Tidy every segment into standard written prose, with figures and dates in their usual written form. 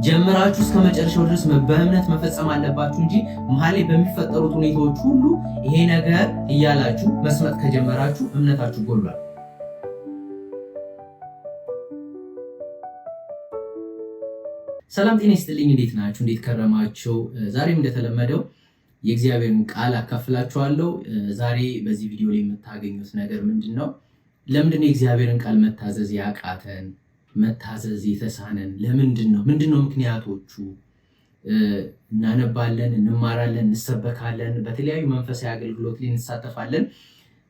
ጀምራችሁ እስከ መጨረሻው ድረስ በእምነት መፈጸም አለባችሁ እንጂ መሀል ላይ በሚፈጠሩት ሁኔታዎች ሁሉ ይሄ ነገር እያላችሁ መስመጥ ከጀመራችሁ እምነታችሁ ጎድሏል። ሰላም ጤና ይስጥልኝ። እንዴት ናችሁ? እንዴት ከረማችሁ? ዛሬም እንደተለመደው የእግዚአብሔርን ቃል አካፍላችኋለሁ። ዛሬ በዚህ ቪዲዮ ላይ የምታገኙት ነገር ምንድን ነው? ለምንድን ነው የእግዚአብሔርን ቃል መታዘዝ ያቃተን? መታዘዝ የተሳነን ለምንድን ነው? ምንድን ነው ምክንያቶቹ? እናነባለን፣ እንማራለን፣ እንሰበካለን፣ በተለያዩ መንፈሳዊ አገልግሎት ላይ እንሳተፋለን።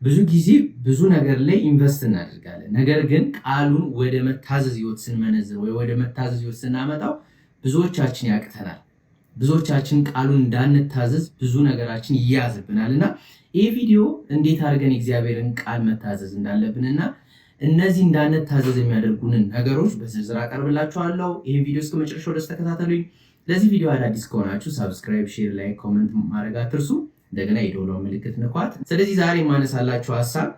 ብዙ ጊዜ ብዙ ነገር ላይ invest እናደርጋለን። ነገር ግን ቃሉን ወደ መታዘዝ ህይወት ስንመነዝር ወይ ወደ መታዘዝ ህይወት ስናመጣው ብዙዎቻችን ያቅተናል። ብዙዎቻችን ቃሉን እንዳንታዘዝ ብዙ ነገራችን ይያዝብናል። እና ይህ ቪዲዮ እንዴት አድርገን የእግዚአብሔርን ቃል መታዘዝ እንዳለብንና እነዚህ እንዳንታዘዝ የሚያደርጉንን ነገሮች በዝርዝር አቀርብላችኋለሁ። ይህን ቪዲዮ እስከ መጨረሻው ድረስ ተከታተሉኝ። ለዚህ ቪዲዮ አዳዲስ ከሆናችሁ subscribe፣ share፣ like፣ comment ማድረግ አትርሱ። እንደገና የደወሏን ምልክት ንኳት። ስለዚህ ዛሬ የማነሳላችሁ ሀሳብ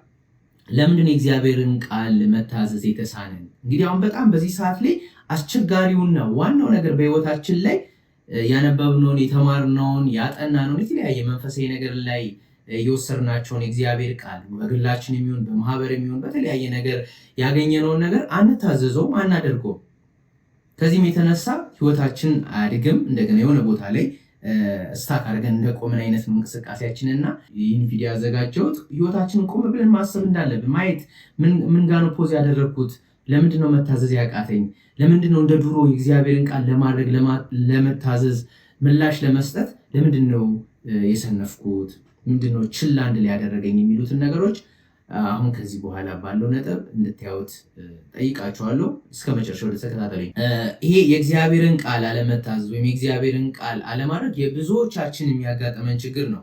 ለምንድን የእግዚአብሔርን ቃል መታዘዝ የተሳነን? እንግዲህ አሁን በጣም በዚህ ሰዓት ላይ አስቸጋሪውና ዋናው ነገር በህይወታችን ላይ ያነበብነውን፣ የተማርነውን፣ ያጠናነውን የተለያየ መንፈሳዊ ነገር ላይ የወሰድናቸውን የእግዚአብሔር ቃል በግላችን የሚሆን በማህበር የሚሆን በተለያየ ነገር ያገኘነውን ነገር አንታዘዘውም፣ አናደርገውም። ከዚህም የተነሳ ህይወታችን አያድግም። እንደገና የሆነ ቦታ ላይ stuck አድርገን እንደቆምን አይነት ነው እንቅስቃሴያችን። እና ይህን ቪዲዮ ያዘጋጀሁት ህይወታችንን ቆም ብለን ማሰብ እንዳለብን ማየት፣ ምን ጋ ነው pause ያደረግኩት? ለምንድን ነው መታዘዝ ያቃተኝ? ለምንድን ነው እንደ ድሮ የእግዚአብሔርን ቃል ለማድረግ ለመታዘዝ ምላሽ ለመስጠት ለምንድን ነው የሰነፍኩት? ምንድን ነው ችላ እንድል ያደረገኝ? የሚሉትን ነገሮች አሁን ከዚህ በኋላ ባለው ነጥብ እንድታዩት ጠይቃችኋለሁ። እስከ መጨረሻው ተከታተሉኝ። ይሄ የእግዚአብሔርን ቃል አለመታዘዝ ወይም የእግዚአብሔርን ቃል አለማድረግ የብዙዎቻችን የሚያጋጥመን ችግር ነው።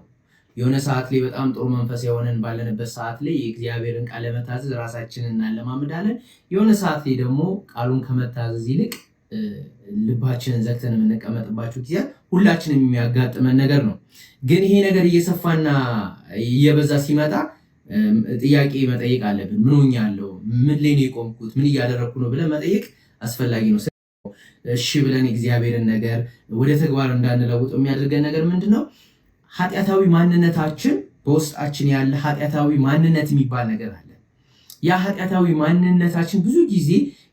የሆነ ሰዓት ላይ በጣም ጥሩ መንፈስ የሆነን ባለንበት ሰዓት ላይ የእግዚአብሔርን ቃል ለመታዘዝ ራሳችንን እናለማምዳለን። የሆነ ሰዓት ላይ ደግሞ ቃሉን ከመታዘዝ ይልቅ ልባችንን ዘግተን የምንቀመጥባቸው ጊዜያት ሁላችንም የሚያጋጥመን ነገር ነው። ግን ይሄ ነገር እየሰፋና እየበዛ ሲመጣ ጥያቄ መጠየቅ አለብን። ምን ሆኛለሁ? ምን ላይ ነው የቆምኩት? ምን እያደረግኩ ነው ብለን መጠየቅ አስፈላጊ ነው። እሺ ብለን የእግዚአብሔርን ነገር ወደ ተግባር እንዳንለውጥ የሚያደርገን ነገር ምንድን ነው? ኃጢአታዊ ማንነታችን፣ በውስጣችን ያለ ኃጢአታዊ ማንነት የሚባል ነገር አለ። ያ ኃጢአታዊ ማንነታችን ብዙ ጊዜ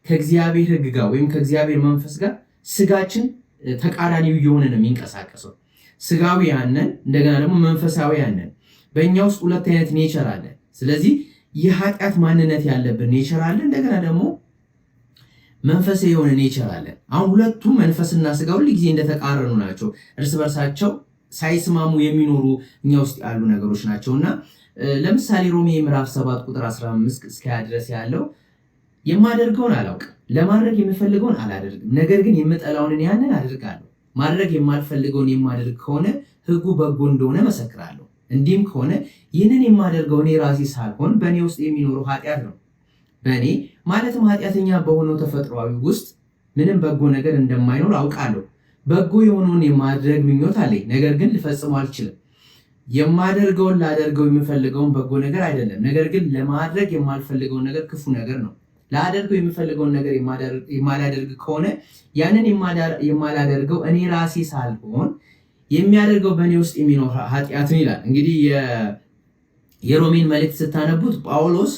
ከእግዚአብሔር ሕግ ጋር ወይም ከእግዚአብሔር መንፈስ ጋር ስጋችን ተቃራኒው እየሆነ ነው የሚንቀሳቀሰው። ስጋዊ ያንን እንደገና ደግሞ መንፈሳዊ ያንን በእኛ ውስጥ ሁለት አይነት nature አለ። ስለዚህ የኃጢአት ማንነት ያለብን nature አለ፣ እንደገና ደግሞ መንፈሳዊ የሆነ nature አለ። አሁን ሁለቱም መንፈስና ስጋ ሁል ጊዜ እንደተቃረኑ ናቸው። እርስ በርሳቸው ሳይስማሙ የሚኖሩ እኛ ውስጥ ያሉ ነገሮች ናቸው። እና ለምሳሌ ሮሜ ምዕራፍ 7 ቁጥር 15 እስከ 20 ድረስ ያለው የማደርገውን አላውቅም፣ ለማድረግ የምፈልገውን አላደርግም፣ ነገር ግን የምጠላውን ያንን አደርጋለሁ። ማድረግ የማልፈልገውን የማደርግ ከሆነ ሕጉ በጎ እንደሆነ መሰክራለሁ። እንዲህም ከሆነ ይህንን የማደርገው እኔ ራሴ ሳልሆን በእኔ ውስጥ የሚኖረው ኃጢአት ነው። በእኔ ማለትም ኃጢአተኛ በሆነው ተፈጥሯዊ ውስጥ ምንም በጎ ነገር እንደማይኖር አውቃለሁ። በጎ የሆነውን የማድረግ ምኞት አለኝ፣ ነገር ግን ልፈጽመው አልችልም። የማደርገውን ላደርገው የምፈልገውን በጎ ነገር አይደለም፣ ነገር ግን ለማድረግ የማልፈልገውን ነገር ክፉ ነገር ነው። ላደርገው የምፈልገውን ነገር የማላደርግ ከሆነ ያንን የማላደርገው እኔ ራሴ ሳልሆን የሚያደርገው በእኔ ውስጥ የሚኖር ኃጢአትን ይላል። እንግዲህ የሮሜን መልእክት ስታነቡት ጳውሎስ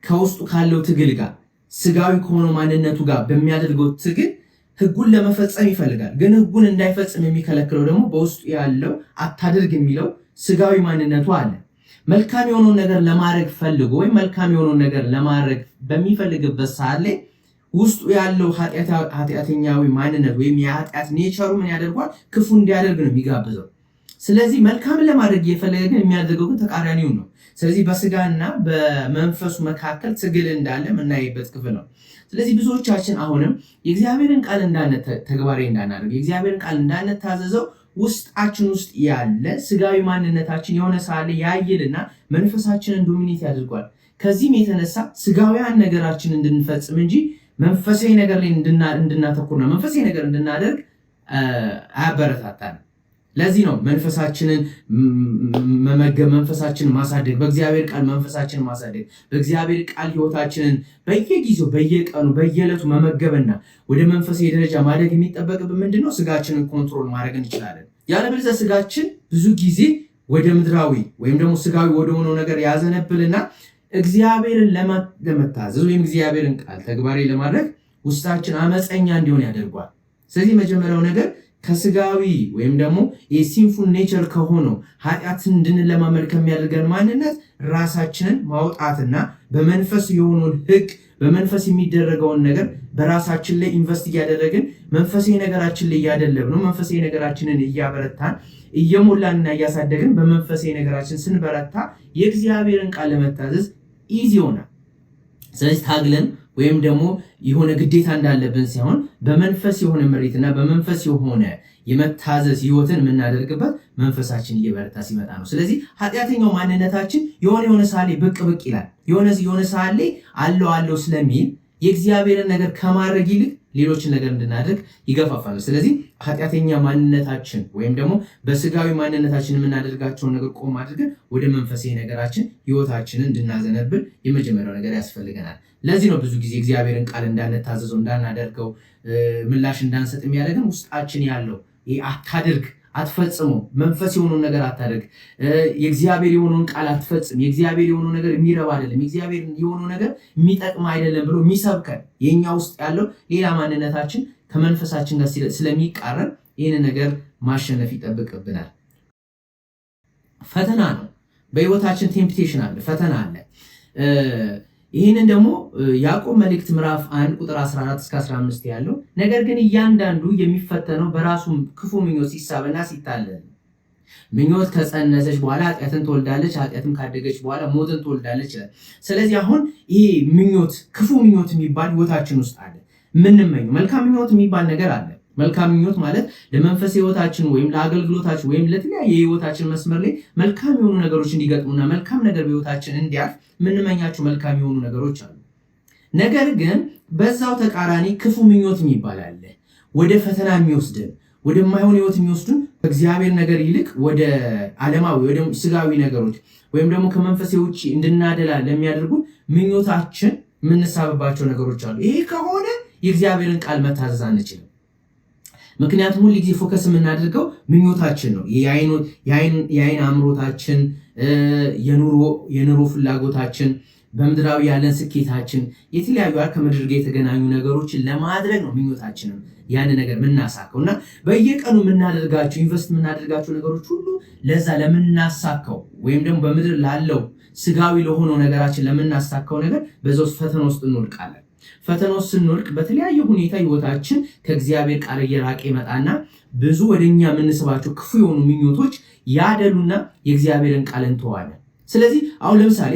ከውስጡ ካለው ትግል ጋር፣ ስጋዊ ከሆነው ማንነቱ ጋር በሚያደርገው ትግል ሕጉን ለመፈጸም ይፈልጋል። ግን ሕጉን እንዳይፈጽም የሚከለክለው ደግሞ በውስጡ ያለው አታድርግ የሚለው ስጋዊ ማንነቱ አለ። መልካም የሆነውን ነገር ለማድረግ ፈልጎ ወይም መልካም የሆነውን ነገር ለማድረግ በሚፈልግበት ሰዓት ላይ ውስጡ ያለው ኃጢአተኛዊ ማንነት ወይም የኃጢአት nature ኡ ምን ያደርጓል? ክፉ እንዲያደርግ ነው የሚጋብዘው። ስለዚህ መልካምን ለማድረግ እየፈለገ ግን የሚያደርገው ግን ተቃራኒውን ነው። ስለዚህ በስጋና በመንፈሱ መካከል ትግል እንዳለ የምናይበት ክፍል ነው። ስለዚህ ብዙዎቻችን አሁንም የእግዚአብሔርን ቃል ተግባራዊ እንዳናደርግ፣ የእግዚአብሔርን ቃል እንዳንታዘዘው ውስጣችን ውስጥ ያለ ስጋዊ ማንነታችን የሆነ ሰዓት ላይ ያይልና መንፈሳችንን dominate ያደርጓል። ከዚህም የተነሳ ስጋውያን ነገራችን እንድንፈጽም እንጂ መንፈሳዊ ነገር ላይ እንድናተኩርና መንፈሳዊ ነገር እንድናደርግ አያበረታታንም። ለዚህ ነው መንፈሳችንን መመገብ፣ መንፈሳችንን ማሳደግ፣ በእግዚአብሔር ቃል መንፈሳችንን ማሳደግ፣ በእግዚአብሔር ቃል ህይወታችንን በየጊዜው፣ በየቀኑ፣ በየዕለቱ መመገብና ወደ መንፈሳዊ ደረጃ ማደግ የሚጠበቅብን ምንድን ነው? ስጋችንን control ማድረግ እንችላለን። ያለበለዚያ ስጋችን ብዙ ጊዜ ወደ ምድራዊ ወይም ደግሞ ስጋዊ ወደሆነው ነገር ያዘነብልና እግዚአብሔርን ለመታዘዝ ወይም እግዚአብሔርን ቃል ተግባራዊ ለማድረግ ውስጣችን አመፀኛ እንዲሆን ያደርጓል። ስለዚህ መጀመሪያው ነገር ከስጋዊ ወይም ደግሞ የ sinful nature ከሆነው፣ ኃጢአትን እንድንለማመድ ከሚያደርገን ማንነት ራሳችንን ማውጣትና በመንፈስ የሆነውን ህግ፣ በመንፈስ የሚደረገውን ነገር በራሳችን ላይ invest እያደረግን፣ መንፈሳዊ ነገራችን ላይ እያደለብነው፣ መንፈሳዊ ነገራችንን እያበረታን፣ እየሞላንና እያሳደግን፣ በመንፈሳዊ ነገራችን ስንበረታ የእግዚአብሔርን ቃል ለመታዘዝ easy ይሆናል። ስለዚህ ታግለን ወይም ደግሞ የሆነ ግዴታ እንዳለብን ሳይሆን በመንፈስ የሆነ ምሪትና በመንፈስ የሆነ የመታዘዝ ህይወትን የምናደርግበት መንፈሳችን እየበረታ ሲመጣ ነው። ስለዚህ ኃጢአተኛው ማንነታችን የሆነ የሆነ ሰዓት ላይ ብቅ ብቅ ይላል። የሆነ የሆነ ሰዓት ላይ አለው አለው ስለሚል የእግዚአብሔርን ነገር ከማድረግ ይልቅ ሌሎችን ነገር እንድናደርግ ይገፋፋል። ስለዚህ ኃጢአተኛ ማንነታችን ወይም ደግሞ በስጋዊ ማንነታችን የምናደርጋቸውን ነገር ቆም አድርገን ወደ መንፈሳዊ ነገራችን ህይወታችንን እንድናዘነብል የመጀመሪያው ነገር ያስፈልገናል። ለዚህ ነው ብዙ ጊዜ እግዚአብሔርን ቃል እንዳንታዘዘው፣ እንዳናደርገው፣ ምላሽ እንዳንሰጥ የሚያደርገን ውስጣችን ያለው ይሄ አታድርግ፣ አትፈጽመው፣ መንፈስ የሆነውን ነገር አታድርግ፣ የእግዚአብሔር የሆነውን ቃል አትፈጽም፣ የእግዚአብሔር የሆነው ነገር የሚረባ አይደለም፣ የእግዚአብሔር የሆነው ነገር የሚጠቅም አይደለም ብሎ የሚሰብከን የኛ ውስጥ ያለው ሌላ ማንነታችን ከመንፈሳችን ጋር ስለሚቃረን ይህንን ነገር ማሸነፍ ይጠብቅብናል። ፈተና ነው። በህይወታችን temptation አለ፣ ፈተና አለ። ይህንን ደግሞ ያዕቆብ መልእክት ምዕራፍ 1 ቁጥር 14 እስከ 15 ያለው፣ ነገር ግን እያንዳንዱ የሚፈተነው በራሱ ክፉ ምኞት ሲሳብና ሲታለል፣ ምኞት ከጸነሰች በኋላ ኃጢአትን ትወልዳለች፣ ኃጢአትም ካደገች በኋላ ሞትን ትወልዳለች ይላል። ስለዚህ አሁን ይሄ ምኞት፣ ክፉ ምኞት የሚባል ህይወታችን ውስጥ አለ። ምንመኘው መልካም ምኞት የሚባል ነገር አለ። መልካም ምኞት ማለት ለመንፈስ ህይወታችን ወይም ለአገልግሎታችን ወይም ለተለያየ የህይወታችን መስመር ላይ መልካም የሆኑ ነገሮች እንዲገጥሙና መልካም ነገር በህይወታችን እንዲያልፍ ምንመኛቸው መልካም የሆኑ ነገሮች አሉ። ነገር ግን በዛው ተቃራኒ ክፉ ምኞት የሚባል አለ። ወደ ፈተና የሚወስድን፣ ወደማይሆን ህይወት የሚወስዱን፣ ከእግዚአብሔር ነገር ይልቅ ወደ ዓለማዊ፣ ወደ ስጋዊ ነገሮች ወይም ደግሞ ከመንፈሳዊ ውጭ እንድናደላ ለሚያደርጉ ምኞታችን የምንሳብባቸው ነገሮች አሉ። ይሄ ከሆነ የእግዚአብሔርን ቃል መታዘዝ አንችልም። ምክንያቱም ሁል ጊዜ focus የምናደርገው ምኞታችን ነው። የአይን አምሮታችን፣ የኑሮ ፍላጎታችን፣ በምድራዊ ያለን ስኬታችን፣ የተለያዩ ከምድር ጋር የተገናኙ ነገሮችን ለማድረግ ነው ምኞታችንም ያን ነገር የምናሳካው። እና በየቀኑ የምናደርጋቸው፣ invest የምናደርጋቸው ነገሮች ሁሉ ለዛ ለምናሳካው ወይም ደግሞ በምድር ላለው ስጋዊ ለሆነው ነገራችን ለምናሳካው ነገር በዛ ውስጥ ፈተና ውስጥ እንወድቃለን። ፈተና ውስጥ ስንወድቅ በተለያየ ሁኔታ ህይወታችን ከእግዚአብሔር ቃል እየራቀ ይመጣና ብዙ ወደኛ የምንስባቸው ክፉ የሆኑ ምኞቶች ያደሉና የእግዚአብሔርን ቃል እንተዋለን። ስለዚህ አሁን ለምሳሌ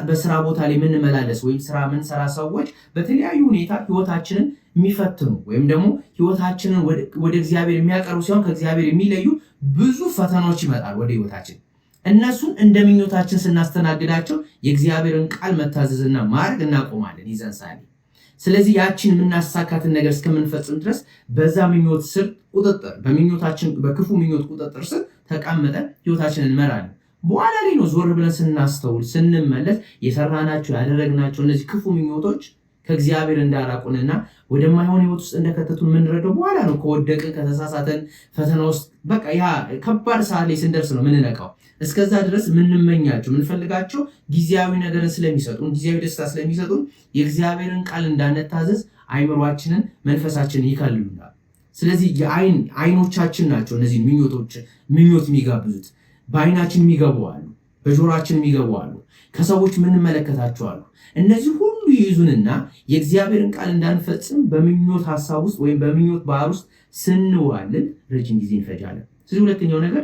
በስራ ቦታ ላይ የምንመላለስ ወይም ስራ የምንሰራ ሰዎች በተለያዩ ሁኔታ ህይወታችንን የሚፈትኑ ወይም ደግሞ ህይወታችንን ወደ እግዚአብሔር የሚያቀርቡ ሲሆን ከእግዚአብሔር የሚለዩ ብዙ ፈተናዎች ይመጣል ወደ ህይወታችን። እነሱን እንደ ምኞታችን ስናስተናግዳቸው የእግዚአብሔርን ቃል መታዘዝና ማድረግ እናቆማለን ይዘን ሳሌ። ስለዚህ ያችን የምናሳካትን ነገር እስከምንፈጽም ድረስ በዛ ምኞት ስር ቁጥጥር፣ በምኞታችን፣ በክፉ ምኞት ቁጥጥር ስር ተቀምጠን ህይወታችንን እንመራለን። በኋላ ላይ ነው ዞር ብለን ስናስተውል፣ ስንመለስ የሰራናቸው፣ ያደረግናቸው እነዚህ ክፉ ምኞቶች ከእግዚአብሔር እንዳራቁንና ወደማይሆን ህይወት ውስጥ እንደከተቱን የምንረዳው በኋላ ነው። ከወደቅን፣ ከተሳሳተን፣ ፈተና ውስጥ በቃ ያ ከባድ ሰዓት ላይ ስንደርስ ነው ምንነቃው። እስከዛ ድረስ የምንመኛቸው፣ የምንፈልጋቸው ጊዜያዊ ነገርን ስለሚሰጡን፣ ጊዜያዊ ደስታ ስለሚሰጡን የእግዚአብሔርን ቃል እንዳንታዘዝ አይምሯችንን፣ መንፈሳችንን ይከልሉናል። ስለዚህ የአይን አይኖቻችን ናቸው እነዚህ ምኞቶች ምኞት የሚጋብዙት። በአይናችን የሚገቡ አሉ፣ በጆሮአችን የሚገቡ አሉ፣ ከሰዎች የምንመለከታቸው አሉ። እነዚህ ሁሉ ይይዙንና የእግዚአብሔርን ቃል እንዳንፈጽም በምኞት ሀሳብ ውስጥ ወይም በምኞት ባህር ውስጥ ስንዋልን ረጅም ጊዜ እንፈጃለን። ስለዚህ ሁለተኛው ነገር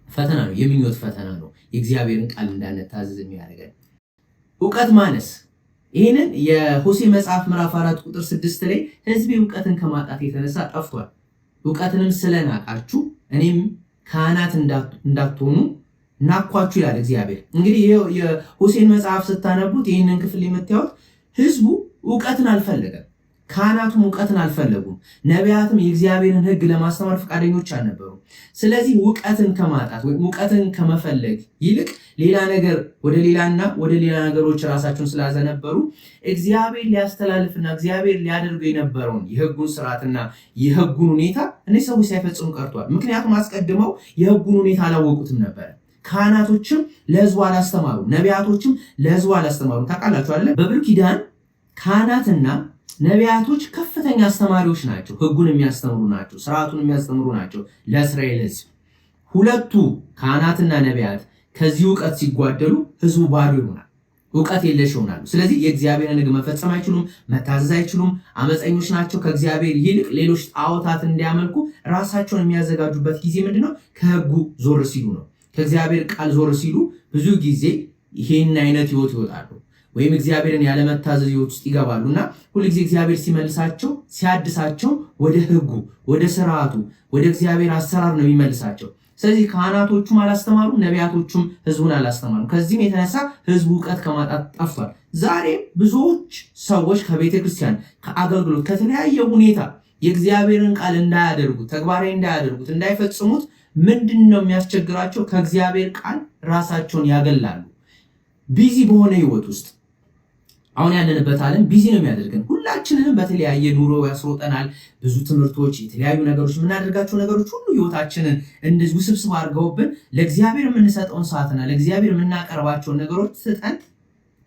ፈተና ነው፣ የምኞት ፈተና ነው የእግዚአብሔርን ቃል እንዳንታዘዝ የሚያደርገን። እውቀት ማነስ። ይህንን የሆሴዕ መጽሐፍ ምዕራፍ 4 ቁጥር 6 ላይ ሕዝቤ እውቀትን ከማጣት የተነሳ ጠፍቷል፣ እውቀትንም ስለናቃችሁ እኔም ካህናት እንዳትሆኑ ናኳችሁ ይላል እግዚአብሔር። እንግዲህ የሆሴዕን መጽሐፍ ስታነቡት ይህንን ክፍል የምታዩት ህዝቡ እውቀትን አልፈለገም። ካህናቱም እውቀትን አልፈለጉም። ነቢያትም የእግዚአብሔርን ሕግ ለማስተማር ፈቃደኞች አልነበሩም። ስለዚህ እውቀትን ከማጣት ወይም እውቀትን ከመፈለግ ይልቅ ሌላ ነገር ወደ ሌላና ወደ ሌላ ነገሮች ራሳቸውን ስላዘነበሩ እግዚአብሔር ሊያስተላልፍና እግዚአብሔር ሊያደርገው የነበረውን የሕጉን ስርዓትና የሕጉን ሁኔታ እነዚህ ሰዎች ሳይፈጽሙ ቀርቷል። ምክንያቱም አስቀድመው የሕጉን ሁኔታ አላወቁትም ነበር። ካህናቶችም ለሕዝቡ አላስተማሩ፣ ነቢያቶችም ለሕዝቡ አላስተማሩ። ታውቃላችሁ አይደለ? በብሉይ ኪዳን ካህናትና ነቢያቶች ከፍተኛ አስተማሪዎች ናቸው። ሕጉን የሚያስተምሩ ናቸው። ስርዓቱን የሚያስተምሩ ናቸው ለእስራኤል ሕዝብ። ሁለቱ ካህናትና ነቢያት ከዚህ እውቀት ሲጓደሉ ሕዝቡ ባዶ ይሆናል፣ እውቀት የለሽ ይሆናሉ። ስለዚህ የእግዚአብሔርን ሕግ መፈጸም አይችሉም፣ መታዘዝ አይችሉም፣ አመፀኞች ናቸው። ከእግዚአብሔር ይልቅ ሌሎች ጣዖታት እንዲያመልኩ ራሳቸውን የሚያዘጋጁበት ጊዜ ምንድነው? ከሕጉ ዞር ሲሉ ነው። ከእግዚአብሔር ቃል ዞር ሲሉ ብዙ ጊዜ ይሄን አይነት ህይወት ይወጣሉ ወይም እግዚአብሔርን ያለመታዘዝ ህይወት ውስጥ ይገባሉ እና ሁልጊዜ እግዚአብሔር ሲመልሳቸው ሲያድሳቸው ወደ ህጉ፣ ወደ ስርዓቱ፣ ወደ እግዚአብሔር አሰራር ነው የሚመልሳቸው። ስለዚህ ካህናቶቹም አላስተማሩም፣ ነቢያቶቹም ህዝቡን አላስተማሩም። ከዚህም የተነሳ ህዝቡ እውቀት ከማጣት ጠፍቷል። ዛሬ ብዙዎች ሰዎች ከቤተ ክርስቲያን፣ ከአገልግሎት፣ ከተለያየ ሁኔታ የእግዚአብሔርን ቃል እንዳያደርጉት፣ ተግባራዊ እንዳያደርጉት፣ እንዳይፈጽሙት ምንድን ነው የሚያስቸግራቸው? ከእግዚአብሔር ቃል ራሳቸውን ያገላሉ። Busy በሆነ ህይወት ውስጥ፣ አሁን ያለንበት ዓለም busy ነው የሚያደርገን። ሁላችንንም በተለያየ ኑሮ ያስሮጠናል። ብዙ ትምህርቶች፣ የተለያዩ ነገሮች፣ የምናደርጋቸው ነገሮች ሁሉ ህይወታችንን እንደዚህ ውስብስብ አድርገውብን ለእግዚአብሔር የምንሰጠውን ሰዓትና ለእግዚአብሔር የምናቀርባቸውን ነገሮች ትተን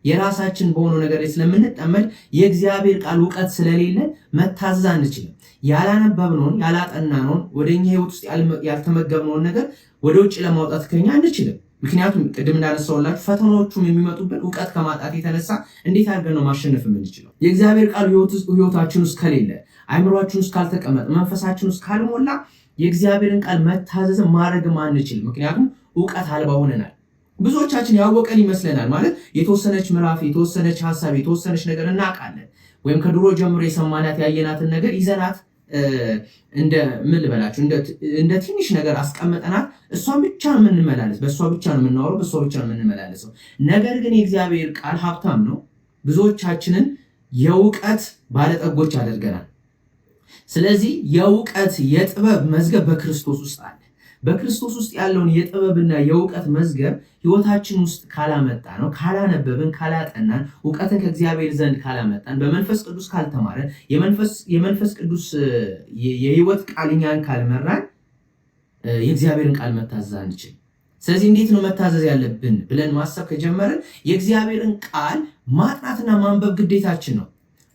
የራሳችን በሆነው ነገር ላይ ስለምንጠመድ የእግዚአብሔር ቃል እውቀት ስለሌለን መታዘዝ አንችልም። ያላነበብነውን፣ ያላጠናነውን፣ ወደኛ ህይወት ውስጥ ያልተመገብነውን ነገር ወደ ውጭ ለማውጣት ከኛ አንችልም። ምክንያቱም ቅድም እንዳነሳሁላችሁ ፈተናዎቹም የሚመጡብን እውቀት ከማጣት የተነሳ እንዴት አድርገን ነው ማሸነፍ የምንችለው? የእግዚአብሔር ቃል ህይወታችን ውስጥ ከሌለ፣ አይምሯችን ውስጥ ካልተቀመጠ፣ መንፈሳችን ውስጥ ካልሞላ የእግዚአብሔርን ቃል መታዘዝ ማድረግም አንችልም። ምክንያቱም እውቀት አልባ ሆነናል። ብዙዎቻችን ያወቀን ይመስለናል። ማለት የተወሰነች ምዕራፍ፣ የተወሰነች ሀሳብ፣ የተወሰነች ነገር እናውቃለን። ወይም ከድሮ ጀምሮ የሰማናት ያየናትን ነገር ይዘናት እንደ ምን ልበላችሁ እንደ ትንሽ ነገር አስቀምጠናት እሷን ብቻ ነው የምንመላለስ፣ በእሷ ብቻ ነው የምናወራው፣ በእሷ ብቻ ነው የምንመላለሰው። ነገር ግን የእግዚአብሔር ቃል ሀብታም ነው። ብዙዎቻችንን የእውቀት ባለጠጎች ያደርገናል። ስለዚህ የእውቀት የጥበብ መዝገብ በክርስቶስ ውስጥ አለ። በክርስቶስ ውስጥ ያለውን የጥበብና የእውቀት መዝገብ ህይወታችን ውስጥ ካላመጣነው፣ ካላነበብን፣ ካላጠናን፣ እውቀትን ከእግዚአብሔር ዘንድ ካላመጣን፣ በመንፈስ ቅዱስ ካልተማረን፣ የመንፈስ ቅዱስ የህይወት ቃል እኛን ካልመራን የእግዚአብሔርን ቃል መታዘዝ አንችልም። ስለዚህ እንዴት ነው መታዘዝ ያለብን ብለን ማሰብ ከጀመርን የእግዚአብሔርን ቃል ማጥናትና ማንበብ ግዴታችን ነው።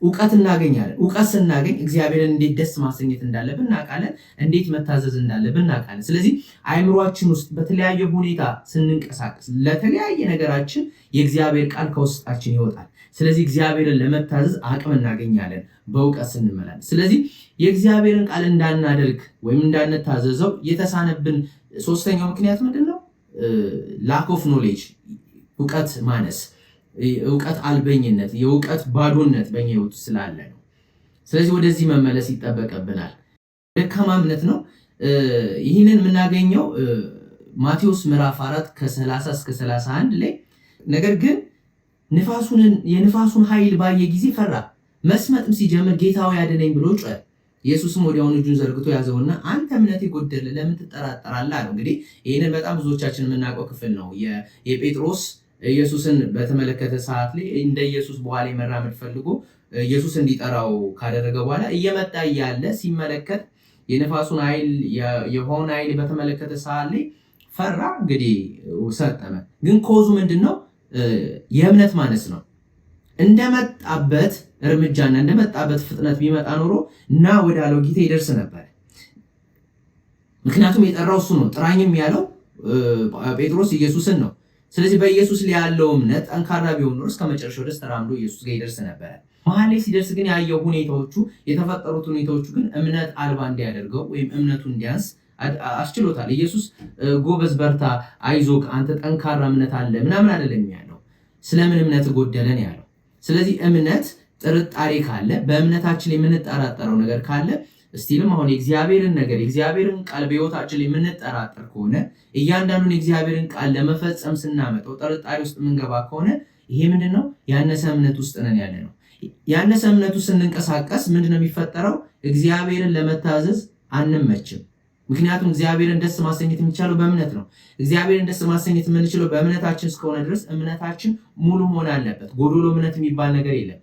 እውቀት እናገኛለን። እውቀት ስናገኝ እግዚአብሔርን እንዴት ደስ ማሰኘት እንዳለብን እናውቃለን። እንዴት መታዘዝ እንዳለብን እናውቃለን። ስለዚህ አእምሯችን ውስጥ በተለያየ ሁኔታ ስንንቀሳቀስ ለተለያየ ነገራችን የእግዚአብሔር ቃል ከውስጣችን ይወጣል። ስለዚህ እግዚአብሔርን ለመታዘዝ አቅም እናገኛለን በእውቀት ስንመላለስ። ስለዚህ የእግዚአብሔርን ቃል እንዳናደርግ ወይም እንዳንታዘዘው የተሳነብን ሶስተኛው ምክንያት ምንድን ነው? Lack of knowledge፣ እውቀት ማነስ፣ እውቀት አልበኝነት፣ የእውቀት ባዶነት በእኛ ህይወት ስላለ ነው። ስለዚህ ወደዚህ መመለስ ይጠበቅብናል። ደካማ እምነት ነው። ይህንን የምናገኘው ማቴዎስ ምዕራፍ 4 ከ30 እስከ 31 ላይ፣ ነገር ግን የንፋሱን ኃይል ባየ ጊዜ ፈራ፣ መስመጥም ሲጀምር ጌታ ሆይ አድነኝ ብሎ ጮኸ። ኢየሱስም ወዲያውኑ እጁን ዘርግቶ ያዘውና አንተ እምነት የጎደለ ለምን ትጠራጠራለህ? አለው። እንግዲህ ይህንን በጣም ብዙዎቻችን የምናውቀው ክፍል ነው። የጴጥሮስ ኢየሱስን በተመለከተ ሰዓት ላይ እንደ ኢየሱስ በኋላ መራመድ ፈልጎ ኢየሱስ እንዲጠራው ካደረገ በኋላ እየመጣ እያለ ሲመለከት የነፋሱን ኃይል፣ የውሃውን ኃይል በተመለከተ ሰዓት ላይ ፈራ፣ እንግዲህ ሰጠመ። ግን cause ኡ ምንድን ነው? የእምነት ማነስ ነው። እንደመጣበት እርምጃና እንደመጣበት ፍጥነት ቢመጣ ኖሮ ና ወዳለው ጌታ ይደርስ ነበር። ምክንያቱም የጠራው እሱ ነው። ጥራኝም ያለው ጴጥሮስ ኢየሱስን ነው። ስለዚህ በኢየሱስ ላይ ያለው እምነት ጠንካራ ቢሆን ኖሮ እስከ መጨረሻው ድረስ ተራምዶ ኢየሱስ ጋር ይደርስ ነበረ። መሀል ላይ ሲደርስ ግን ያየው ሁኔታዎቹ፣ የተፈጠሩት ሁኔታዎቹ ግን እምነት አልባ እንዲያደርገው ወይም እምነቱ እንዲያንስ አስችሎታል። ኢየሱስ ጎበዝ፣ በርታ፣ አይዞክ፣ አንተ ጠንካራ እምነት አለ ምናምን አይደለም ያለው። ስለምን እምነት ጎደለን ያለው። ስለዚህ እምነት ጥርጣሬ ካለ፣ በእምነታችን የምንጠራጠረው ነገር ካለ፣ still ም አሁን የእግዚአብሔርን ነገር፣ የእግዚአብሔርን ቃል በሕይወታችን ላይ የምንጠራጠር ከሆነ፣ እያንዳንዱን የእግዚአብሔርን ቃል ለመፈጸም ስናመጣው ጥርጣሬ ውስጥ የምንገባ ከሆነ ይሄ ምንድን ነው? ያነሰ እምነት ውስጥ ነን ያለ ነው። ያነሰ እምነቱ ስንንቀሳቀስ ምንድነው የሚፈጠረው? እግዚአብሔርን ለመታዘዝ አንመችም። ምክንያቱም እግዚአብሔርን ደስ ማሰኘት የሚቻለው በእምነት ነው። እግዚአብሔርን ደስ ማሰኘት የምንችለው በእምነታችን እስከሆነ ድረስ እምነታችን ሙሉ መሆን አለበት። ጎዶሎ እምነት የሚባል ነገር የለም።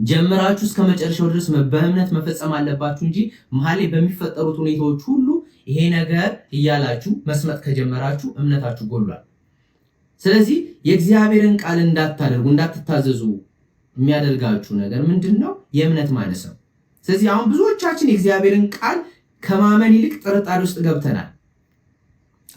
ጀምራችሁ እስከ መጨረሻው ድረስ በእምነት መፈጸም አለባችሁ እንጂ መሀል ላይ በሚፈጠሩት ሁኔታዎች ሁሉ ይሄ ነገር እያላችሁ መስመጥ ከጀመራችሁ እምነታችሁ ጎድሏል። ስለዚህ የእግዚአብሔርን ቃል እንዳታደርጉ፣ እንዳትታዘዙ የሚያደርጋችሁ ነገር ምንድን ነው? የእምነት ማነስ ነው። ስለዚህ አሁን ብዙዎቻችን የእግዚአብሔርን ቃል ከማመን ይልቅ ጥርጣሬ ውስጥ ገብተናል።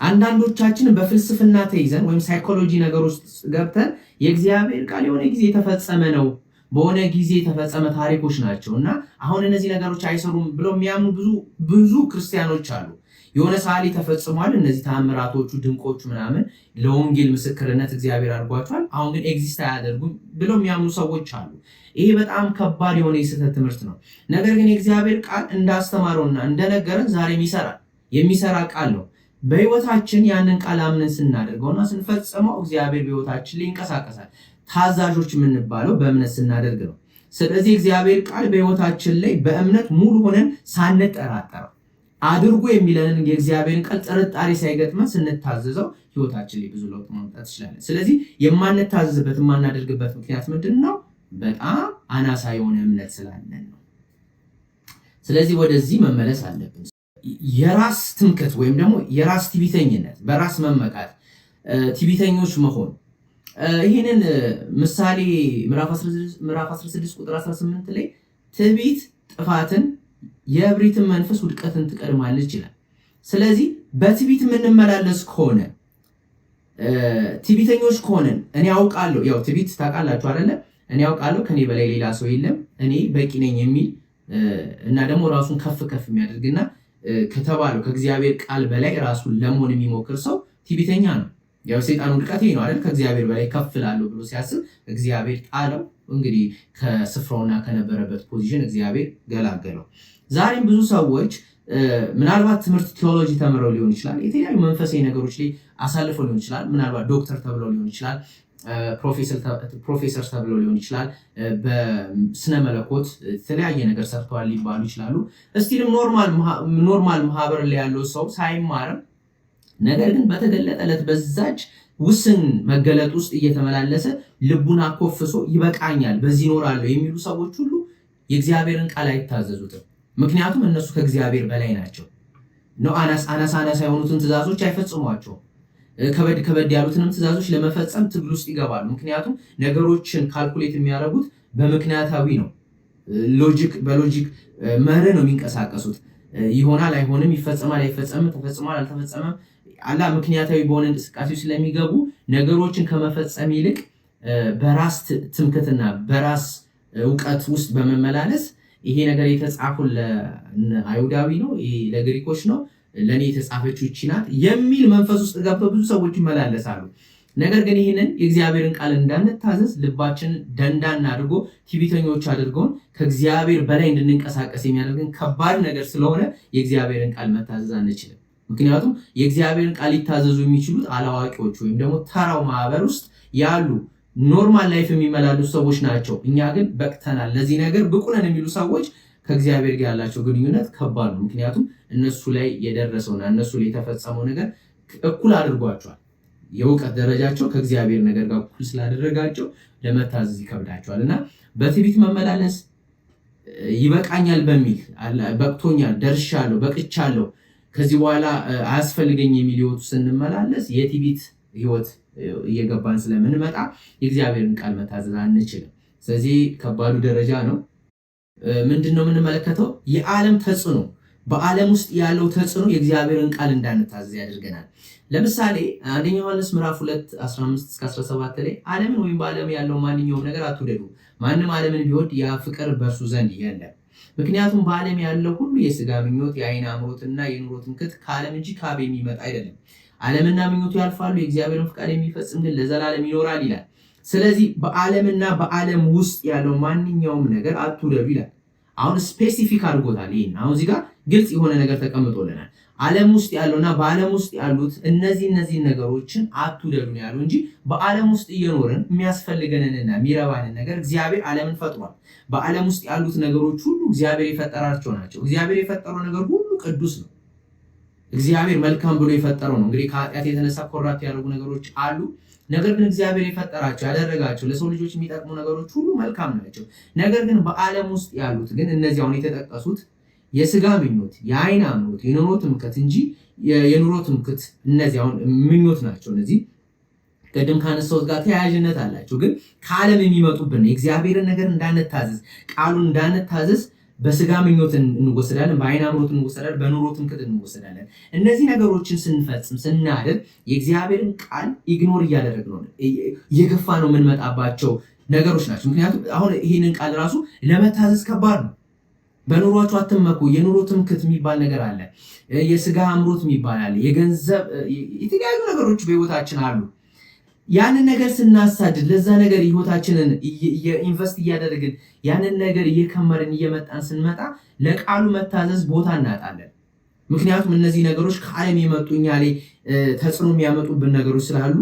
አንዳንዶቻችን በፍልስፍና ተይዘን ወይም psychology ነገር ውስጥ ገብተን የእግዚአብሔር ቃል የሆነ ጊዜ የተፈጸመ ነው፣ በሆነ ጊዜ የተፈጸመ ታሪኮች ናቸው እና አሁን እነዚህ ነገሮች አይሰሩም ብለው የሚያምኑ ብዙ ብዙ ክርስቲያኖች አሉ። የሆነ ሰዓት ተፈጽሟል፣ እነዚህ ተአምራቶቹ ድንቆቹ ምናምን ለወንጌል ምስክርነት እግዚአብሔር አድርጓቸዋል፣ አሁን ግን exist አያደርጉም ብለው የሚያምኑ ሰዎች አሉ። ይሄ በጣም ከባድ የሆነ የስህተት ትምህርት ነው። ነገር ግን የእግዚአብሔር ቃል እንዳስተማረውና እንደነገረን ዛሬም ይሰራል። የሚሰራ ቃል ነው። በህይወታችን ያንን ቃል አምነን ስናደርገውና ስንፈጽመው እግዚአብሔር በህይወታችን ላይ ይንቀሳቀሳል። ታዛዦች የምንባለው በእምነት ስናደርግ ነው። ስለዚህ እግዚአብሔር ቃል በህይወታችን ላይ በእምነት ሙሉ ሆነን ሳንጠራጠረው አድርጎ የሚለንን የእግዚአብሔርን ቃል ጥርጣሬ ሳይገጥመን ስንታዘዘው ህይወታችን ላይ ብዙ ለውጥ ማምጣት ይችላለን። ስለዚህ የማንታዘዝበት፣ የማናደርግበት ምክንያት ምንድን ነው? በጣም አናሳ የሆነ እምነት ስላለን ነው። ስለዚህ ወደዚህ መመለስ አለብን። የራስ ትምክህት ወይም ደግሞ የራስ ትዕቢተኝነት፣ በራስ መመካት፣ ትዕቢተኞች መሆን፣ ይህንን ምሳሌ ምዕራፍ 16 ቁጥር 18 ላይ ትዕቢት ጥፋትን የእብሪትን መንፈስ ውድቀትን ትቀድማለች ይላል። ስለዚህ በትዕቢት የምንመላለስ ከሆነ፣ ትዕቢተኞች ከሆነን፣ እኔ አውቃለሁ፣ ያው ትዕቢት ታውቃላችሁ አይደለ? እኔ አውቃለሁ፣ ከኔ በላይ ሌላ ሰው የለም፣ እኔ በቂ ነኝ የሚል እና ደግሞ ራሱን ከፍ ከፍ የሚያደርግና ከተባለው ከእግዚአብሔር ቃል በላይ ራሱን ለመሆን የሚሞክር ሰው ትዕቢተኛ ነው። ያው ሰይጣን ውድቀት ይሄ ነው አይደል? ከእግዚአብሔር በላይ ከፍ እላለሁ ብሎ ሲያስብ እግዚአብሔር ጣለው። እንግዲህ ከስፍራውና ከነበረበት position እግዚአብሔር ገላገለው። ዛሬም ብዙ ሰዎች ምናልባት ትምህርት ቴዎሎጂ ተምረው ሊሆን ይችላል። የተለያዩ መንፈሳዊ ነገሮች ላይ አሳልፈው ሊሆን ይችላል። ምናልባት ዶክተር ተብለው ሊሆን ይችላል። ፕሮፌሰር ተብለው ሊሆን ይችላል። በስነ መለኮት የተለያየ ነገር ሰርተዋል ሊባሉ ይችላሉ። Still ም normal ማህበር ላይ ያለው ሰው ሳይማርም ነገር ግን በተገለጠለት በዛች ውስን መገለጥ ውስጥ እየተመላለሰ ልቡን አኮፍሶ ይበቃኛል፣ በዚህ እኖራለሁ የሚሉ ሰዎች ሁሉ የእግዚአብሔርን ቃል አይታዘዙትም። ምክንያቱም እነሱ ከእግዚአብሔር በላይ ናቸው። ነው አናስ አናስ አናሳ የሆኑትን ትእዛዞች አይፈጽሟቸውም። ከበድ ከበድ ያሉትንም ትእዛዞች ለመፈጸም ትግል ውስጥ ይገባሉ። ምክንያቱም ነገሮችን calculate የሚያደርጉት በምክንያታዊ ነው። Logic፣ በ logic መርህ ነው የሚንቀሳቀሱት። ይሆናል፣ አይሆንም፣ ይፈጸማል፣ አይፈጸምም፣ ተፈጽሟል፣ አልተፈጸመም፣ አላ ምክንያታዊ በሆነ እንቅስቃሴ ስለሚገቡ ነገሮችን ከመፈጸም ይልቅ በራስ ትምክትና በራስ እውቀት ውስጥ በመመላለስ ይሄ ነገር የተጻፈው ለአይሁዳዊ ነው፣ ይሄ ለግሪኮች ነው፣ ለእኔ የተጻፈችው ይህች ናት የሚል መንፈስ ውስጥ ገብተው ብዙ ሰዎች ይመላለሳሉ። ነገር ግን ይህንን የእግዚአብሔርን ቃል እንዳንታዘዝ ልባችንን ደንዳና አድርጎ፣ ትዕቢተኞች አድርገውን ከእግዚአብሔር በላይ እንድንንቀሳቀስ የሚያደርግን ከባድ ነገር ስለሆነ የእግዚአብሔርን ቃል መታዘዝ አንችልም። ምክንያቱም የእግዚአብሔርን ቃል ሊታዘዙ የሚችሉት አላዋቂዎች ወይም ደግሞ ተራው ማህበር ውስጥ ያሉ normal life የሚመላለሱ ሰዎች ናቸው። እኛ ግን በቅተናል፣ ለዚህ ነገር ብቁ ነን የሚሉ ሰዎች ከእግዚአብሔር ጋር ያላቸው ግንኙነት ከባድ ነው። ምክንያቱም እነሱ ላይ የደረሰውና እነሱ ላይ የተፈጸመው ነገር እኩል አድርጓቸዋል። የእውቀት ደረጃቸው ከእግዚአብሔር ነገር ጋር እኩል ስላደረጋቸው ለመታዘዝ ይከብዳቸዋል። እና በትዕቢት መመላለስ፣ ይበቃኛል በሚል፣ በቅቶኛል፣ ደርሻለሁ፣ በቅቻለሁ፣ ከዚህ በኋላ አያስፈልገኝ የሚል ህይወቱ ስንመላለስ የትዕቢት ህይወት እየገባን ስለምንመጣ የእግዚአብሔርን ቃል መታዘዝ አንችልም። ስለዚህ ከባዱ ደረጃ ነው። ምንድን ነው የምንመለከተው? የዓለም ተጽዕኖ፣ በዓለም ውስጥ ያለው ተጽዕኖ የእግዚአብሔርን ቃል እንዳንታዘዝ ያደርገናል። ለምሳሌ አንደኛ ዮሐንስ ምዕራፍ 2 15 እስከ 17 ላይ ዓለምን ወይም በዓለም ያለው ማንኛውም ነገር አትውደዱ። ማንም ዓለምን ቢወድ ያ ፍቅር በእርሱ ዘንድ የለም። ምክንያቱም በዓለም ያለው ሁሉ የስጋ ምኞት፣ የዓይን አምሮትና የኑሮ ትምክህት ከዓለም እንጂ ከአብ የሚመጣ አይደለም። ዓለምና ምኞቱ ያልፋሉ፣ የእግዚአብሔርን ፍቃድ የሚፈጽም ግን ለዘላለም ይኖራል ይላል። ስለዚህ በዓለምና በዓለም ውስጥ ያለው ማንኛውም ነገር አትውደዱ ይላል። አሁን specific አድርጎታል። ይሄን አሁን እዚህ ጋር ግልጽ የሆነ ነገር ተቀምጦልናል። ዓለም ውስጥ ያለውና በዓለም ውስጥ ያሉት እነዚህ ነገሮችን አትውደዱ ነው ያለው እንጂ በዓለም ውስጥ እየኖርን የሚያስፈልገንንና የሚረባንን ነገር እግዚአብሔር ዓለምን ፈጥሯል። በዓለም ውስጥ ያሉት ነገሮች ሁሉ እግዚአብሔር የፈጠራቸው ናቸው። እግዚአብሔር የፈጠረው ነገር ሁሉ ቅዱስ ነው። እግዚአብሔር መልካም ብሎ የፈጠረው ነው። እንግዲህ ከኃጢአት የተነሳ corrupt ያደረጉ ነገሮች አሉ። ነገር ግን እግዚአብሔር የፈጠራቸው ያደረጋቸው ለሰው ልጆች የሚጠቅሙ ነገሮች ሁሉ መልካም ናቸው። ነገር ግን በዓለም ውስጥ ያሉት ግን እነዚህ አሁን የተጠቀሱት የስጋ ምኞት፣ የአይን አምሮት፣ የኑሮ ትምክህት እንጂ የኑሮ ትምክህት እነዚህ አሁን ምኞት ናቸው። እነዚህ ቅድም ካነሳሁት ጋር ተያያዥነት አላቸው። ግን ከዓለም የሚመጡብን የእግዚአብሔርን ነገር እንዳንታዘዝ፣ ቃሉን እንዳንታዘዝ በስጋ ምኞት እንወሰዳለን፣ በአይን አምሮት እንወሰዳለን፣ በኑሮ ትምክህት እንወሰዳለን። እነዚህ ነገሮችን ስንፈጽም ስናደርግ የእግዚአብሔርን ቃል ignore እያደረግነው እየገፋ ነው የምንመጣባቸው ነገሮች ናቸው። ምክንያቱም አሁን ይህንን ቃል ራሱ ለመታዘዝ ከባድ ነው። በኑሯችሁ አትመኩ። የኑሮ ትምክህት የሚባል ነገር አለ። የስጋ አምሮት የሚባል አለ። የገንዘብ የተለያዩ ነገሮች በህይወታችን አሉ። ያንን ነገር ስናሳድድ ለዛ ነገር ህይወታችንን invest እያደረግን ያንን ነገር እየከመርን እየመጣን ስንመጣ ለቃሉ መታዘዝ ቦታ እናጣለን። ምክንያቱም እነዚህ ነገሮች ከዓለም የመጡ እኛ ላይ ተጽዕኖ የሚያመጡብን ነገሮች ስላሉ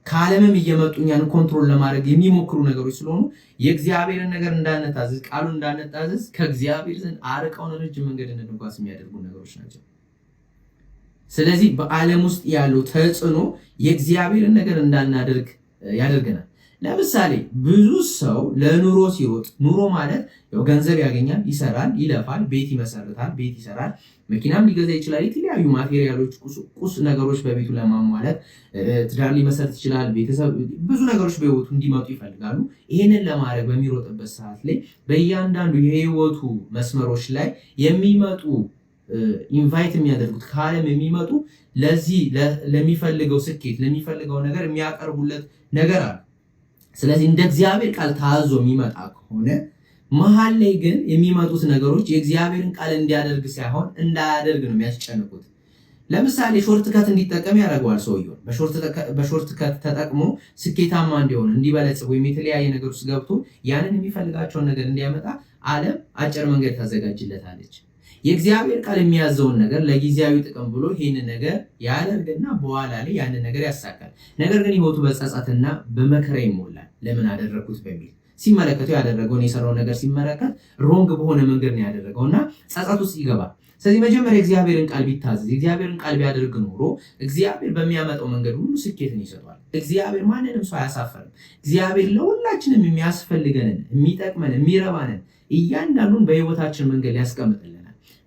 ከዓለምም እየመጡ እኛን control ለማድረግ የሚሞክሩ ነገሮች ስለሆኑ የእግዚአብሔርን ነገር እንዳንታዘዝ፣ ቃሉን እንዳንታዘዝ ከእግዚአብሔር ዘንድ አርቀውን ረጅም መንገድ እንድንጓዝ የሚያደርጉ ነገሮች ናቸው። ስለዚህ በዓለም ውስጥ ያለው ተጽዕኖ የእግዚአብሔርን ነገር እንዳናደርግ ያደርገናል። ለምሳሌ ብዙ ሰው ለኑሮ ሲሮጥ፣ ኑሮ ማለት ያው ገንዘብ ያገኛል፣ ይሰራል፣ ይለፋል፣ ቤት ይመሰርታል፣ ቤት ይሰራል፣ መኪናም ሊገዛ ይችላል። የተለያዩ material ኦች፣ ቁስ ነገሮች በቤቱ ለማሟላት ትዳር ሊመሰርት ይችላል። ቤተሰብ፣ ብዙ ነገሮች በህይወቱ እንዲመጡ ይፈልጋሉ። ይህንን ለማድረግ በሚሮጥበት ሰዓት ላይ በእያንዳንዱ የህይወቱ መስመሮች ላይ የሚመጡ invite የሚያደርጉት ከዓለም የሚመጡ ለዚህ ለሚፈልገው ስኬት ለሚፈልገው ነገር የሚያቀርቡለት ነገር አለ። ስለዚህ እንደ እግዚአብሔር ቃል ታዞ የሚመጣ ከሆነ መሀል ላይ ግን የሚመጡት ነገሮች የእግዚአብሔርን ቃል እንዲያደርግ ሳይሆን እንዳያደርግ ነው የሚያስጨንቁት። ለምሳሌ shortcut እንዲጠቀም ያደርገዋል ሰውየውን። በ shortcut ተጠቅሞ ስኬታማ እንዲሆን፣ እንዲበለጽግ ወይም የተለያየ ነገር ውስጥ ገብቶ ያንን የሚፈልጋቸውን ነገር እንዲያመጣ ዓለም አጭር መንገድ ታዘጋጅለታለች። የእግዚአብሔር ቃል የሚያዘውን ነገር ለጊዜያዊ ጥቅም ብሎ ይህንን ነገር ያደርግና በኋላ ላይ ያንን ነገር ያሳካል። ነገር ግን ህይወቱ በጸጸትና በመከራ ይሞላል። ለምን አደረግኩት በሚል ሲመለከተው ያደረገውን የሰራውን ነገር ሲመለከት wrong በሆነ መንገድ ነው ያደረገው እና ጸጸት ውስጥ ይገባል። ስለዚህ መጀመሪያ የእግዚአብሔርን ቃል ቢታዘዝ፣ የእግዚአብሔርን ቃል ቢያደርግ ኖሮ እግዚአብሔር በሚያመጣው መንገድ ሁሉ ስኬትን ይሰጠዋል። እግዚአብሔር ማንንም ሰው አያሳፈርም። እግዚአብሔር ለሁላችንም የሚያስፈልገንን፣ የሚጠቅመን፣ የሚረባንን እያንዳንዱን በህይወታችን መንገድ ሊያስቀምጥልናል።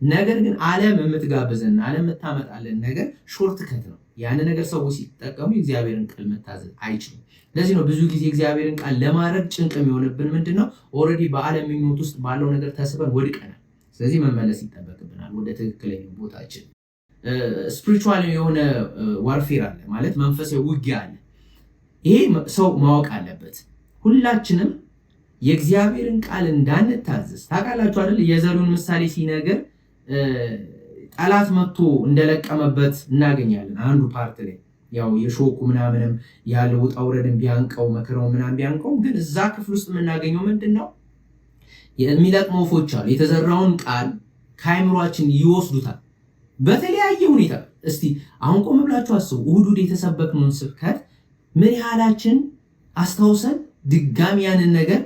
ነገር ግን ዓለም የምትጋብዘን፣ ዓለም የምታመጣልን ነገር shortcut ነው። ያን ነገር ሰዎች ሲጠቀሙ የእግዚአብሔርን ቃል መታዘዝ አይችሉም። ለዚህ ነው ብዙ ጊዜ እግዚአብሔርን ቃል ለማድረግ ጭንቅ የሚሆንብን። ምንድነው? Already በዓለም ምኞት ውስጥ ባለው ነገር ተስበን ወድቀናል። ስለዚህ መመለስ ይጠበቅብናል ወደ ትክክለኛው ቦታችን። Spiritual የሆነ warfare አለ፣ ማለት መንፈሳዊ ውጊያ አለ። ይሄ ሰው ማወቅ አለበት። ሁላችንም የእግዚአብሔርን ቃል እንዳንታዘዝ ታውቃላችሁ አይደል? የዘሪውን ምሳሌ ሲነገር ጠላት መጥቶ እንደለቀመበት እናገኛለን። አንዱ part ላይ ያው የሾኩ ምናምንም ያለው ውጣ ውረድን ቢያንቀው መከራው ምናምን ቢያንቀው ግን እዛ ክፍል ውስጥ የምናገኘው ምንድን ነው? የሚለቅሙ ወፎች አሉ። የተዘራውን ቃል ከአይምሯችን ይወስዱታል በተለያየ ሁኔታ። እስቲ አሁን ቆም ብላችሁ አስቡ። እሑድ እሑድ የተሰበክነውን ስብከት ምን ያህላችን አስታውሰን ድጋሚ ያንን ነገር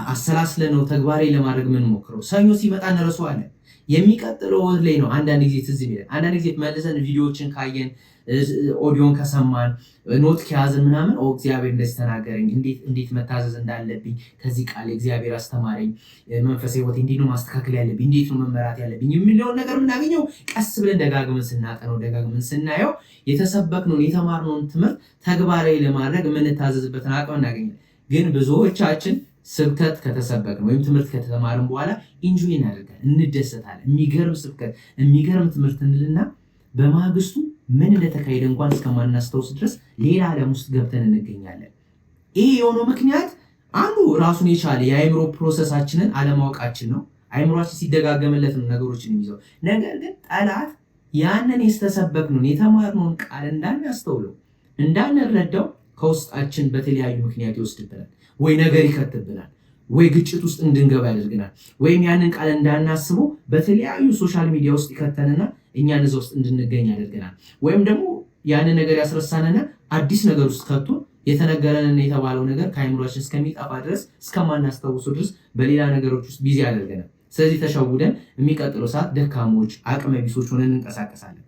አሰላስለነው ተግባራዊ ለማድረግ ምን ሞክረው? ሰኞ ሲመጣ እንረሳዋለን። የሚቀጥለው ወር ላይ ነው አንዳንድ ጊዜ ትዝ የሚለን። አንዳንድ ጊዜ መልሰን ቪዲዮዎችን ካየን፣ ኦዲዮን ከሰማን፣ note ከያዝን ምናምን እግዚአብሔር እንደዚህ ተናገረኝ፣ እንዴት መታዘዝ እንዳለብኝ ከዚህ ቃል እግዚአብሔር አስተማረኝ፣ መንፈሳዊ ሕይወቴ እንዴት ነው ማስተካከል ያለብኝ፣ እንዴት ነው መመራት ያለብኝ የሚለውን ነገር የምናገኘው ቀስ ብለን ደጋግመን ስናጠነው፣ ደጋግመን ስናየው የተሰበክነውን የተማርነውን ትምህርት ተግባራዊ ለማድረግ የምንታዘዝበትን አቅም እናገኛለን። ግን ብዙዎቻችን ስብከት ከተሰበክን ወይም ትምህርት ከተማርን በኋላ enjoy እናደርጋለን፣ እንደሰታለን። የሚገርም ስብከት፣ የሚገርም ትምህርት እንልና በማግስቱ ምን እንደተካሄደ እንኳን እስከማናስታውስ ድረስ ሌላ ዓለም ውስጥ ገብተን እንገኛለን። ይሄ የሆነው ምክንያት አንዱ ራሱን የቻለ የአእምሮ process ኣችንን አለማወቃችን ነው። አእምሯችን ሲደጋገምለት ነው ነገሮችን የሚይዘው። ነገር ግን ጠላት ያንን የተሰበክነውን የተማርነውን ቃል እንዳናስተውለው፣ እንዳንረዳው ከውስጣችን በተለያዩ ምክንያት ይወስድብናል፣ ወይ ነገር ይከትብናል፣ ወይ ግጭት ውስጥ እንድንገባ ያደርገናል። ወይም ያንን ቃል እንዳናስበው በተለያዩ social media ውስጥ ይከተንና እኛን እዛ ውስጥ እንድንገኝ ያደርገናል። ወይም ደግሞ ያንን ነገር ያስረሳንና አዲስ ነገር ውስጥ ከቶ የተነገረንን የተባለው ነገር ከአይምሯችን እስከሚጠፋ ድረስ፣ እስከማናስታውሰው ድረስ በሌላ ነገሮች ውስጥ busy ያደርገናል። ስለዚህ ተሸውደን የሚቀጥለው ሰዓት ደካሞች፣ አቅመ ቢሶች ሆነን እንንቀሳቀሳለን።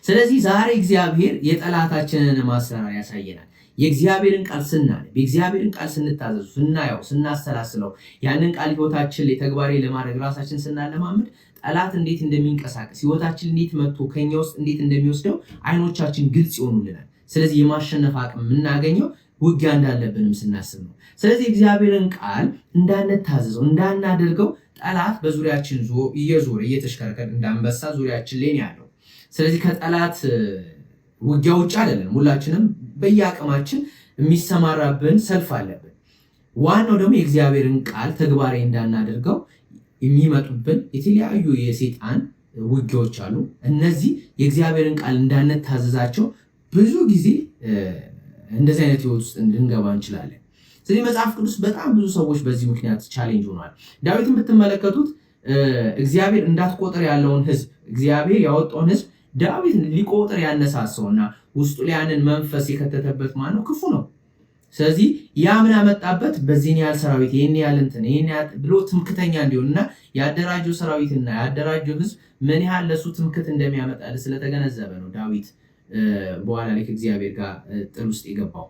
ስለዚህ ዛሬ እግዚአብሔር የጠላታችንን ማሰራር ያሳየናል። የእግዚአብሔርን ቃል ስናነብ፣ የእግዚአብሔርን ቃል ስንታዘዙ፣ ስናየው፣ ስናሰላስለው፣ ያንን ቃል ህይወታችን ላይ ተግባራዊ ለማድረግ ራሳችን ስናለማምድ ጠላት እንዴት እንደሚንቀሳቀስ፣ ህይወታችን እንዴት መጥቶ ከኛ ውስጥ እንዴት እንደሚወስደው አይኖቻችን ግልጽ ይሆኑልናል። ስለዚህ የማሸነፍ አቅም የምናገኘው ውጊያ እንዳለብንም ስናስብ ነው። ስለዚህ እግዚአብሔርን ቃል እንዳንታዘዘው፣ እንዳናደርገው ጠላት በዙሪያችን እየዞረ እየተሽከረከረ እንዳንበሳ ዙሪያችን ላይ ያለው። ስለዚህ ከጠላት ውጊያ ውጭ አይደለም። ሁላችንም በየአቅማችን የሚሰማራብን ሰልፍ አለብን። ዋናው ደግሞ የእግዚአብሔርን ቃል ተግባራዊ እንዳናደርገው የሚመጡብን የተለያዩ የሴጣን ውጊያዎች አሉ። እነዚህ የእግዚአብሔርን ቃል እንዳንታዘዛቸው ብዙ ጊዜ እንደዚህ አይነት ህይወት ውስጥ እንድንገባ እንችላለን። ስለዚህ መጽሐፍ ቅዱስ በጣም ብዙ ሰዎች በዚህ ምክንያት challenge ሆኗል። ዳዊትን ብትመለከቱት እግዚአብሔር እንዳትቆጥር ያለውን ህዝብ፣ እግዚአብሔር ያወጣውን ህዝብ ዳዊት ሊቆጥር ያነሳሰውና ውስጡ ላይ ያንን መንፈስ የከተተበት ማነው? ክፉ ነው። ስለዚህ ያ ምን አመጣበት? በዚህን ያህል ሰራዊት፣ ይህን ያህል እንትን፣ ይህን ያህል ብሎ ትምክተኛ እንዲሆንና ያደራጀው ሰራዊትና ያደራጀው ህዝብ ምን ያህል ለሱ ትምክት እንደሚያመጣል ስለተገነዘበ ነው ዳዊት በኋላ ላይ ከእግዚአብሔር ጋር ጥል ውስጥ የገባው።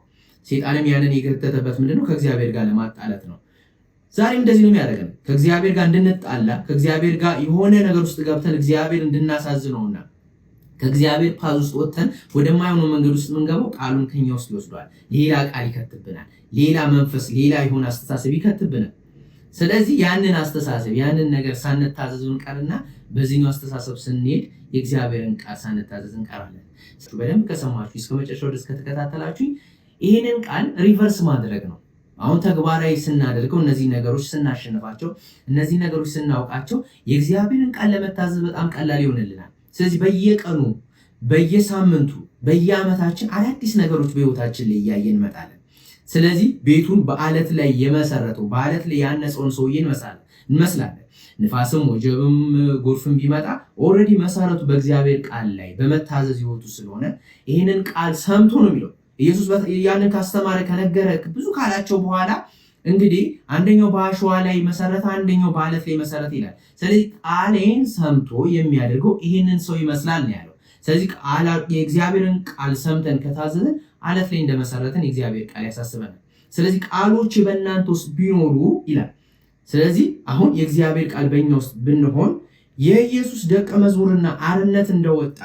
ሴጣንም ያንን የከተተበት ምንድነው? ከእግዚአብሔር ጋር ለማጣላት ነው። ዛሬም እንደዚህ ነው የሚያደርገን። ከእግዚአብሔር ጋር እንድንጣላ፣ ከእግዚአብሔር ጋር የሆነ ነገር ውስጥ ገብተን እግዚአብሔር እንድናሳዝነውና ከእግዚአብሔር path ውስጥ ወጥተን ወደማይሆነው መንገድ ውስጥ የምንገባው ቃሉን ከኛ ውስጥ ይወስደዋል። ሌላ ቃል ይከትብናል። ሌላ መንፈስ፣ ሌላ የሆነ አስተሳሰብ ይከትብናል። ስለዚህ ያንን አስተሳሰብ፣ ያንን ነገር ሳንታዘዝ እንቀርና በዚህኛው አስተሳሰብ ስንሄድ የእግዚአብሔርን ቃል ሳንታዘዝ እንቀራለን። በደንብ ከሰማችሁ፣ እስከ መጨረሻው ድረስ ከተከታተላችሁ ይህንን ቃል reverse ማድረግ ነው። አሁን ተግባራዊ ስናደርገው፣ እነዚህ ነገሮች ስናሸንፋቸው፣ እነዚህ ነገሮች ስናውቃቸው የእግዚአብሔርን ቃል ለመታዘዝ በጣም ቀላል ይሆንልናል። ስለዚህ በየቀኑ፣ በየሳምንቱ፣ በየዓመታችን አዳዲስ ነገሮች በህይወታችን ላይ እያየን እንመጣለን። ስለዚህ ቤቱን በአለት ላይ የመሰረተው፣ በአለት ላይ ያነጸውን ሰውዬ እንመስላለን። ንፋስም ወጀብም ጎርፍም ቢመጣ already መሰረቱ በእግዚአብሔር ቃል ላይ በመታዘዝ ህይወቱ ስለሆነ ይህንን ቃል ሰምቶ ነው የሚለው። ኢየሱስ ያንን ካስተማረ፣ ከነገረ፣ ብዙ ካላቸው በኋላ እንግዲህ አንደኛው በአሸዋ ላይ መሰረተ፣ አንደኛው በአለት ላይ መሰረተ ይላል። ስለዚህ ቃሌን ሰምቶ የሚያደርገው ይህንን ሰው ይመስላል ነው ያለው። ስለዚህ የእግዚአብሔርን ቃል ሰምተን ከታዘዝን አለት ላይ እንደመሰረተን የእግዚአብሔር ቃል ያሳስበናል። ስለዚህ ቃሎች በእናንተ ውስጥ ቢኖሩ ይላል። ስለዚህ አሁን የእግዚአብሔር ቃል በእኛ ውስጥ ብንሆን የኢየሱስ ደቀ መዝሙርና አርነት እንደወጣ፣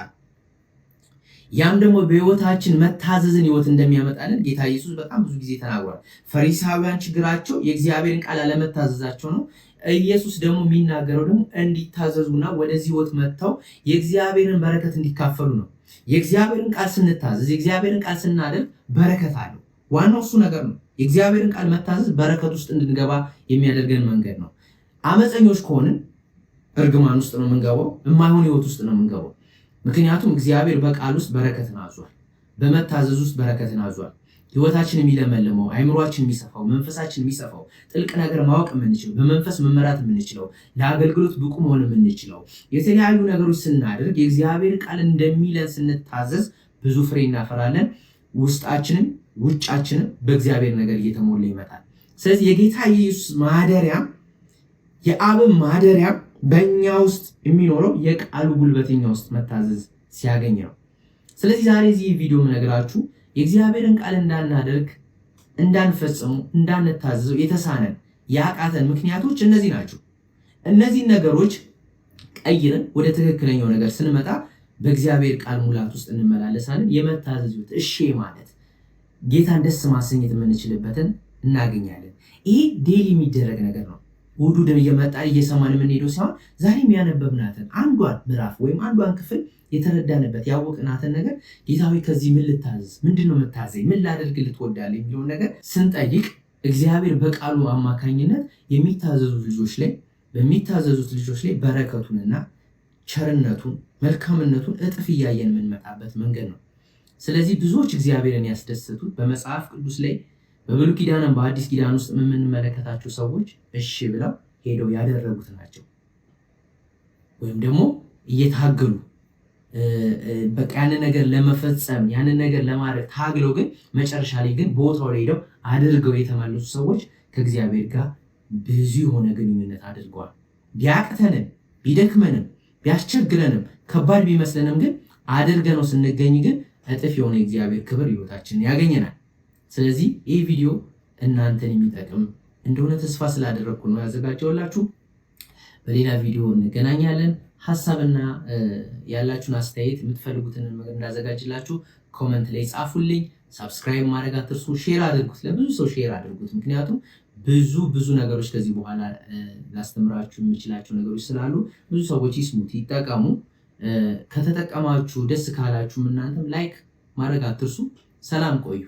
ያም ደግሞ በህይወታችን መታዘዝን ህይወት እንደሚያመጣልን ጌታ ኢየሱስ በጣም ብዙ ጊዜ ተናግሯል። ፈሪሳውያን ችግራቸው የእግዚአብሔርን ቃል አለመታዘዛቸው ነው። ኢየሱስ ደግሞ የሚናገረው ደግሞ እንዲታዘዙና ወደዚህ ህይወት መጥተው የእግዚአብሔርን በረከት እንዲካፈሉ ነው። የእግዚአብሔርን ቃል ስንታዘዝ፣ የእግዚአብሔርን ቃል ስናደርግ በረከት አለው። ዋናው እሱ ነገር ነው። የእግዚአብሔርን ቃል መታዘዝ በረከት ውስጥ እንድንገባ የሚያደርገን መንገድ ነው። አመፀኞች ከሆንን እርግማን ውስጥ ነው የምንገባው፣ የማይሆን ህይወት ውስጥ ነው የምንገባው። ምክንያቱም እግዚአብሔር በቃል ውስጥ በረከትን አዟል። በመታዘዝ ውስጥ በረከትን አዟል። ህይወታችን የሚለመልመው፣ አይምሯችን የሚሰፋው፣ መንፈሳችን የሚሰፋው፣ ጥልቅ ነገር ማወቅ የምንችለው፣ በመንፈስ መመራት የምንችለው፣ ለአገልግሎት ብቁ መሆን የምንችለው የተለያዩ ነገሮች ስናደርግ፣ የእግዚአብሔር ቃል እንደሚለን ስንታዘዝ ብዙ ፍሬ እናፈራለን። ውስጣችንም ውጫችንም በእግዚአብሔር ነገር እየተሞላ ይመጣል። ስለዚህ የጌታ የኢየሱስ ማደሪያ፣ የአብን ማደሪያ በእኛ ውስጥ የሚኖረው የቃሉ ጉልበት እኛ ውስጥ መታዘዝ ሲያገኝ ነው። ስለዚህ ዛሬ እዚህ ቪዲዮ የምነግራችሁ የእግዚአብሔርን ቃል እንዳናደርግ፣ እንዳንፈጽሙ፣ እንዳንታዘዘው የተሳነን፣ ያቃተን ምክንያቶች እነዚህ ናቸው። እነዚህን ነገሮች ቀይረን ወደ ትክክለኛው ነገር ስንመጣ በእግዚአብሔር ቃል ሙላት ውስጥ እንመላለሳለን። የመታዘዝ ህይወት፣ እሺ ማለት፣ ጌታን ደስ ማሰኘት የምንችልበትን እናገኛለን። ይሄ daily የሚደረግ ነገር ነው። እሑድ እሑድ እየመጣ እየሰማን የምንሄደው ሳይሆን ዛሬም ያነበብናትን አንዷን ምዕራፍ ወይም አንዷን ክፍል የተረዳንበት፣ ያወቅናትን ነገር ጌታ ሆይ ከዚህ ምን ልታዘዝ፣ ምንድን ነው የምታዘኝ፣ ምን ላደርግ ልትወዳለህ የሚለውን ነገር ስንጠይቅ እግዚአብሔር በቃሉ አማካኝነት የሚታዘዙ ልጆች ላይ፣ በሚታዘዙት ልጆች ላይ በረከቱንና ቸርነቱን መልካምነቱን እጥፍ እያየን የምንመጣበት መንገድ ነው። ስለዚህ ብዙዎች እግዚአብሔርን ያስደሰቱት በመጽሐፍ ቅዱስ ላይ በብሉይ ኪዳንም በአዲስ ኪዳን ውስጥ የምንመለከታቸው ሰዎች እሺ ብለው ሄደው ያደረጉት ናቸው። ወይም ደግሞ እየታገሉ በቃ ያንን ነገር ለመፈጸም፣ ያንን ነገር ለማድረግ ታግለው ግን መጨረሻ ላይ ግን ቦታው ላይ ሄደው አድርገው የተመለሱ ሰዎች ከእግዚአብሔር ጋር ብዙ የሆነ ግንኙነት አድርገዋል። ቢያቅተንም፣ ቢደክመንም፣ ቢያስቸግረንም፣ ከባድ ቢመስለንም ግን አድርገነው ስንገኝ ግን እጥፍ የሆነ የእግዚአብሔር ክብር ህይወታችንን ያገኘናል። ስለዚህ ይህ ቪዲዮ እናንተን የሚጠቅም እንደሆነ ተስፋ ስላደረግኩ ነው ያዘጋጀሁላችሁ። በሌላ ቪዲዮ እንገናኛለን። ሀሳብና ያላችሁን አስተያየት፣ የምትፈልጉትን ነገር እንዳዘጋጅላችሁ comment ላይ ጻፉልኝ። Subscribe ማድረግ አትርሱ። Share አድርጉት፣ ለብዙ ሰው share አድርጉት። ምክንያቱም ብዙ ብዙ ነገሮች ከዚህ በኋላ ላስተምራችሁ የምችላቸው ነገሮች ስላሉ ብዙ ሰዎች ይስሙት፣ ይጠቀሙ። ከተጠቀማችሁ፣ ደስ ካላችሁ እናንተም like ማድረግ አትርሱ። ሰላም ቆዩ።